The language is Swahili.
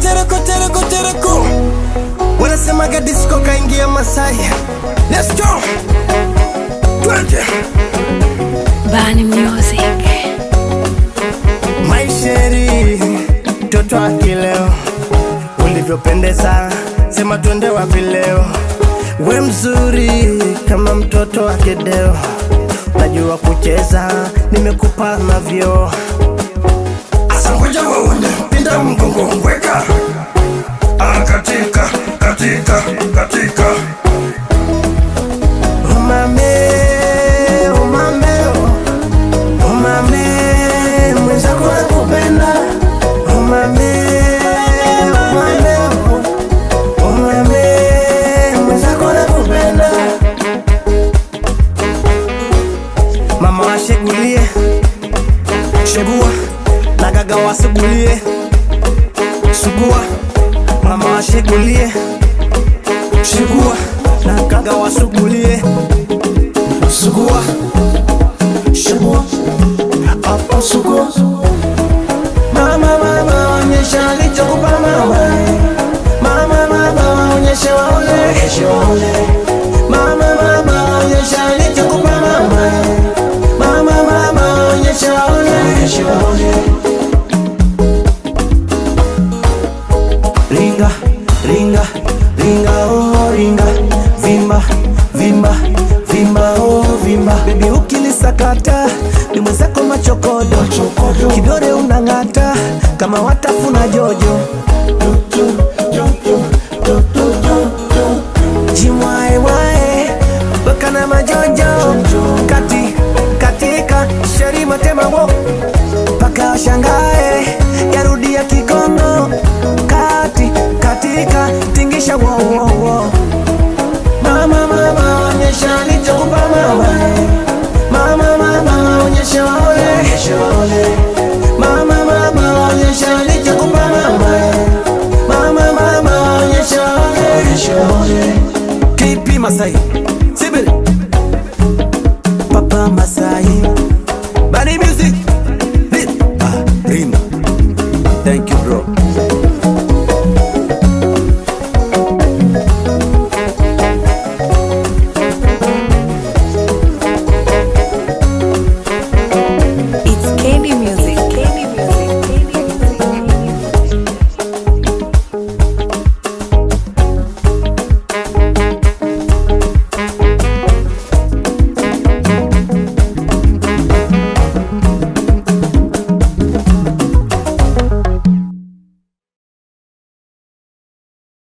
tereko tereko tereko. Wanasemaga disco kaingia Masai. Let's go. Twende. Bani Music. Maisheri, mtoto wa kileo, ulivyopendeza, sema twende wapi leo. We mzuri kama mtoto wa kideo, najua kucheza, nimekupa navyo. Asa ngoja waone, pinda mgongo weka. Katika, katika, katika. Umame, umame, umame, mwenzako nakupenda. Umame, umame, umame, mwenzako nakupenda. Mama washegulie, shegua, na gaga wasugulie, sugua. Mama washegulie, shegua, na gaga wasugulie, sugua, shegua, apa sugua. Mama, mama, onyesha alichokupa mama. Mama, mama, onyesha waone. Mama, mama, onyesha alichokupa mama. Mama, mama, onyesha waone. Ringa, ringa, ringa, oh ringa. Vimba, vimba, vimba, oh vimba. Baby ukilisakata ni mwenzako machokodo. Kidore unang'ata kama watafuna jojo. Jimwae wae weka na majojo. Kati, katika, sheri matema wo. Paka washangae, yarudia kigongo. Kati, katika, tingisha wo wo wo. Mama, mama, onyesha alichokupa mama. Mama, mama, onyesha waone. Mama, mama, onyesha alichokupa mama. Mama, mama, onyesha waone. KP Masai, Sibiri, Papa Masai, Bani Music, Rima. Thank you bro.